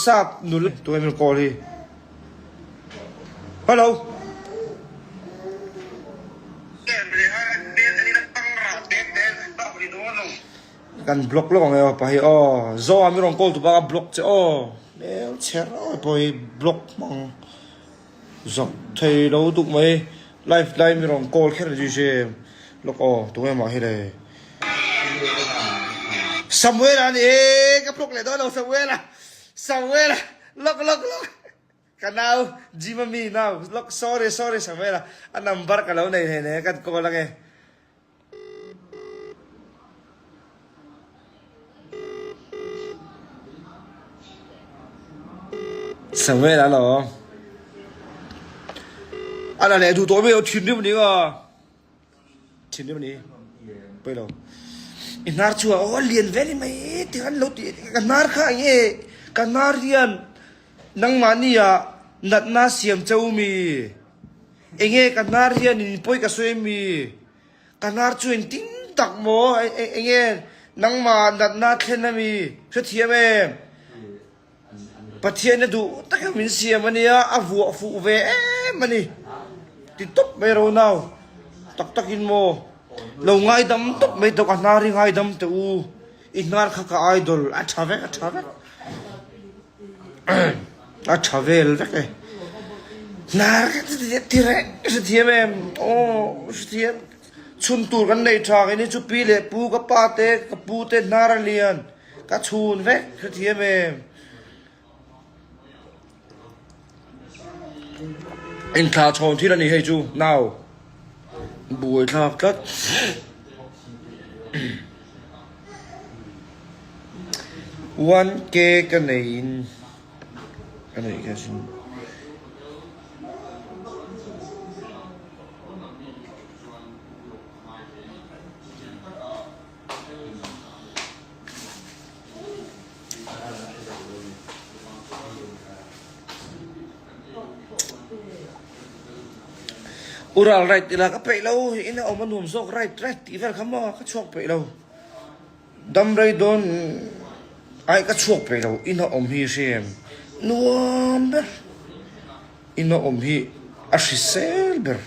Sap nula tu em call hi. Hello. Kan block lawk ang e aw pa hi aw. Zo a mi rawn call tu bak a block che aw. Hmel chher aw pawh hi block hmang zak thei lo duk mai. Live lai mi rawn call kher zui se lawk aw tunge mah hi le. Samuel a ni e ka block leh dawn lo Samuel a Samuel a lawk lawk lawk ka nau gym a mi nau lawk sorry sorry Samuel a a number ka lo nei hle hle kan call ange. Samuel a lo a la leh duh tawh mai lo thinrim ni nga. Thinrim a ni. Pawi lo. I hnar chu a aw lian ve ni mai ti khan lo ti ka hnar kha eng nge ka hnar hian nangmahni ah natna siam cheu mi eng nge ka hnar hian in pawi ka sawi mi ka hnar chu engtin tak maw eng nge nangmah natna thlen a mi hrethiam em. Pathian a duh taka min siam a nia, a vuah fuh ve em a ni. Ti tawp mai ro nau, tak takin maw lo ngaidam tawp mai tawh ka hnar hi ngaidam teh u, i hnar kha ka idol a tha vek a tha vek a tha vel vek e. Hnar kha ti reng hrethiam em aw hrethiam chhun tur kan nei tha kei ni chu pi leh pu ka pa te ka pu te hnar a lian. Ka chhun vek hrethiam em? Inthlah chhawn thil a ni hei chu nau buai thlak tlat. One K ka nei in ka neih kha sin. Ural right ila ka peih lo in a awm a nuam zawk right right tih vel kha maw ka chhuak peih lo dam rei dawn ai ka chhuak peih lo in a awm hi hre em nuam ber in a awm hi a hrisel ber.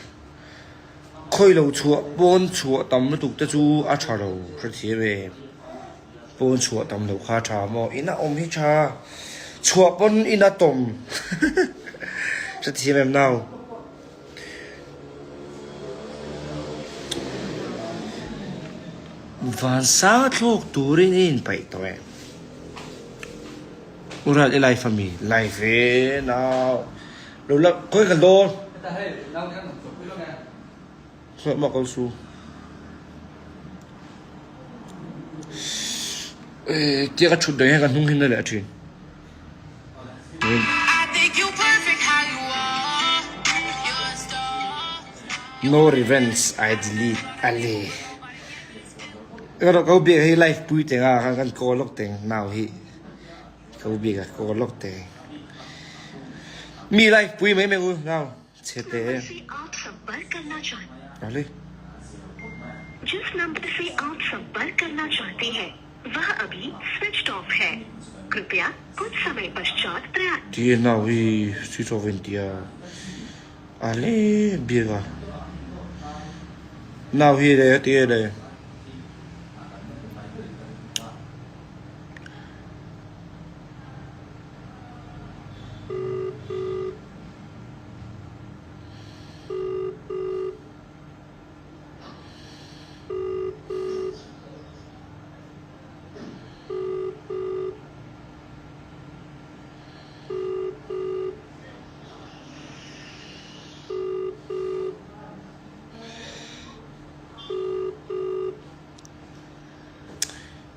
Khawi lo chhuah pawn chhuah tam lutuk te chu a tha lo hrethiam e. Pawn chhuah tam loh kha a tha maw? Ina awm hi tha. Chhuah pawn ina tawm hrethiam em nau? Vansanga thlawk turin i inpaih tawh e. Ural i live ami? Live e nau. Lo la khawi kan dawn. Hmeh mah kal su. Tia ka thut reng hian ka hnung hi na leh thin. No revenge I delete ale. Ka ro kau biak hi live pui teng a kan call lawk teng nau hi. Ka u bik a ka lawk te. Mi live pui mai mai u nau chhe te. Ale. Ti nau hi switch off in tia. Ale biak a. Nau hi le ti le.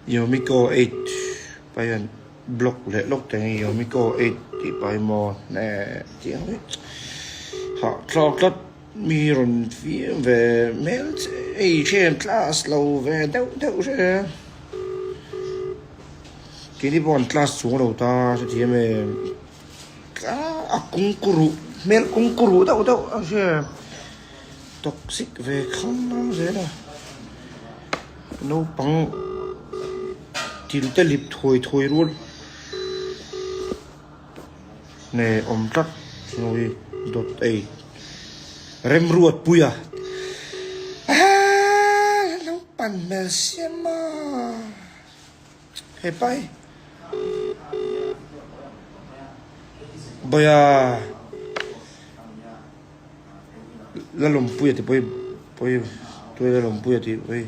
Yomiko 8 paian block leh lawk te nge Yomiko 8 tih pah hi maw nge tih ang hi hah thlawk tlat mi rawn fiam ve hmel che hei ṭhian class lo ve deuh deuh hre keini pawh an class chung lo ta hrethiam em a kungkuruh hmel kungkuruh deuh deuh a hria. Toxic ve khang zel a, naupang thil te lip thawi thawi rual. Ne awm tlat hnuai dawt ei remruat puia aaa lo pan hmel siam a hepa hi bawia Lalawmpuia ti pawh hi pawi tuai Lalawmpuia tih pawh hi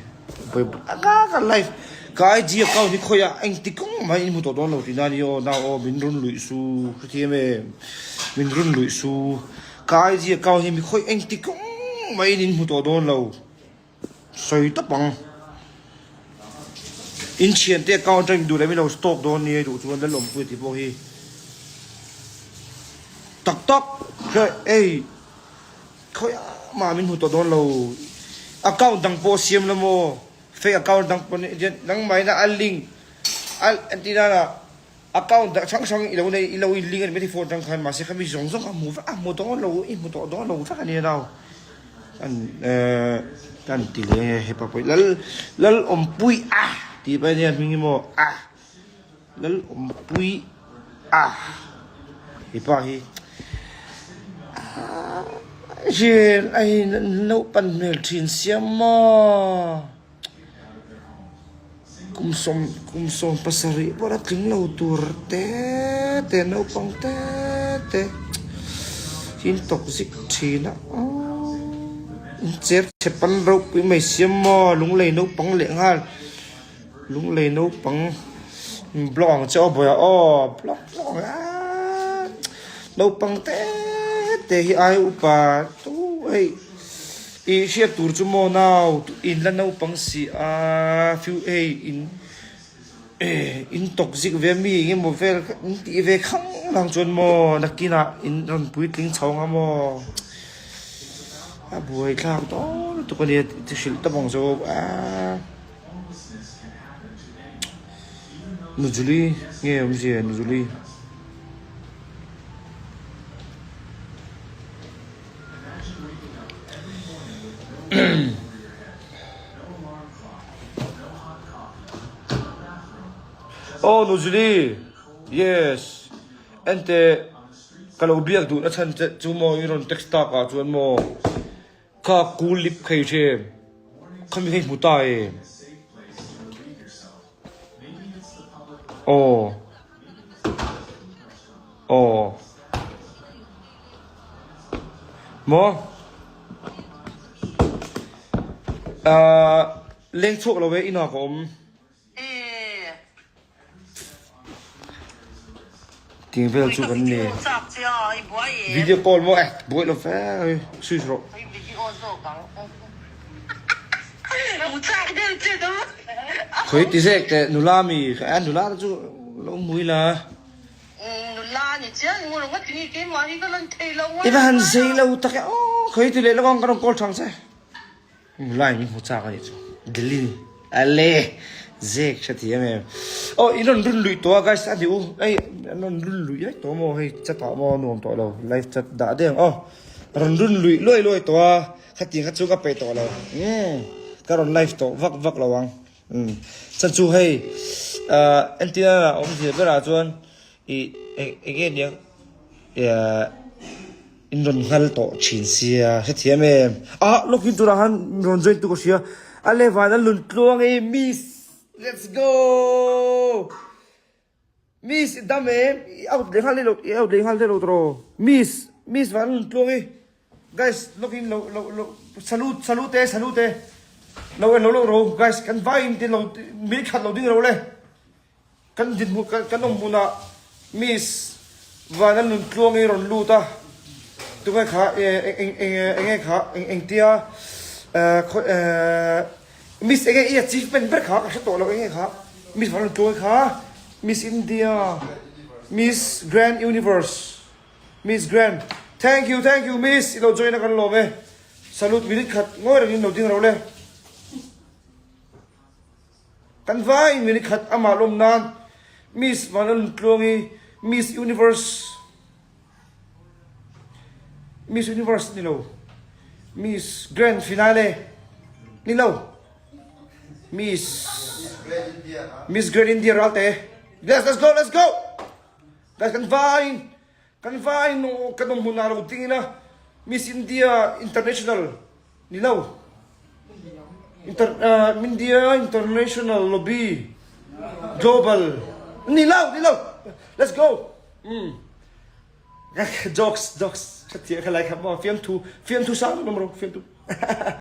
pawi anga ka life ka IG account hi khawiah engti kawng mai in hmu tawh dawn lo tih nan hi aw nau aw min run luih su hrethiam em min run luih su ka IG account hi mi khawi engti kawng mai in hmu tawh dawn lo sawi tawp ang in thiante account atangin duh leh min lo stalk dawn nia duh chuan Lalawmpuia tih pawh hi. Tak tak hre ei khawiah mah min hmu tawh dawn lo account dang pawh siam la maw fake account dang pawh nia nangmah ina a link a entir nana account dang hrang hrang ilo nei ilo in link a ni maithei phone atang khan mahse khami zawng zawng kha hmu vek a hmu dawn lo i hmu tawh dawn lo vek a nia nau kan eh kan ti leh hepa pawh hi lal lal awmpui a tih pawh ania hming hi maw a. Lalawmpui a hepa hi hian a in naupan hmel thin sia maw kum sawm kum 70 pawh la tling lo tur te te naupang te te hi an tawk zik thin a aww in cher chhe pan ropui mai sia maw lunglei naupang leh nghal. Lunglei naupang block ang che aw bawiha aw block block ang aaa naupang te te hi ai upa tu hei ih hriat tur chu maw nau in la naupang si a few hei in in tawk zik ve mi eng emaw vel in tih ve khang lang chuan maw nakinah in rawn puitling chho ang a maw a buaithlak dawn lutuk a nia ti hrilh tawp ang chu aaa. Nuzuli nge awmzia Nuzuli? Aw Nuzuli yes ente ka lo biak duh na chhan che chu maw i rawn text tak ah chuan maw Kha cool lip khei hrem khami hei hmu ta em? Aw Aw Maw Ahh leng chhuak lo e inah ka awm. Ting vel chu kan ni. Video call maw eh buai lo fe switch rawh. Khawi ti zek teh nula mi eh nula te chu lo hmui la. I va han zei lo tak e aw khawi ti leh lawk ang ka rawn call thang che. Nula in hmu chak a nih chu. Delhi ale zek hre thiam em. Aw in rawn run luih tawh a guys a ni u hei an rawn run luih laih tawh maw hei chat ah maw nuam tawh lo live chat dah deuh ang aw rawn run luih luai luai tawh a khatiang kha chu ka peih tawh lo umm ka rawn live tawh vak vak lo ang umm chan chu hei ah entir a awmzia berah chuan ih eng enge nia ih. In rawn nghal tawh thin sia hrethiam em? Ah lawkin turah khan rawn join tu ka hria a le van a lun tluang e miss let's go miss i dam em i out leh nghal lo i out leh nghal lo tawh miss miss van a lun tluang e guys lawkin lo lo lo salute salute e salute e lo en lo lo ro guys kan vai in te lo min khat lo ding ro le. Kan dinhmun kan awm hmunah Miss Vana Nuntluang i rawn lut a, tunge kha eng enge kha engtia Miss enge i achievement ber kha ka hre tawh lo enge kha Miss Vana Nuntluang i kha Miss India Miss Grand Universe Miss Grand Thank you thank you Miss i lo join a kan lawm e Salute minute khat ngawi rengin lo ding ro le. Kan vaiin minute khat amah lawm nan Miss Vanlalnuntluangi Miss Universe Miss Universe ni lo Miss Grand Finale ni lo Miss Miss Grand India Ralte Yes let's go let's go Guys kan vaiin. Kan vai no kan awm hmunah lo ding ila Miss India International ni lo Inter India International Lobby Global ni lo ni lo let's go um jokes jokes kha tia kha lai kha mo fiamthu fiamthu sang nom ro fiamthu.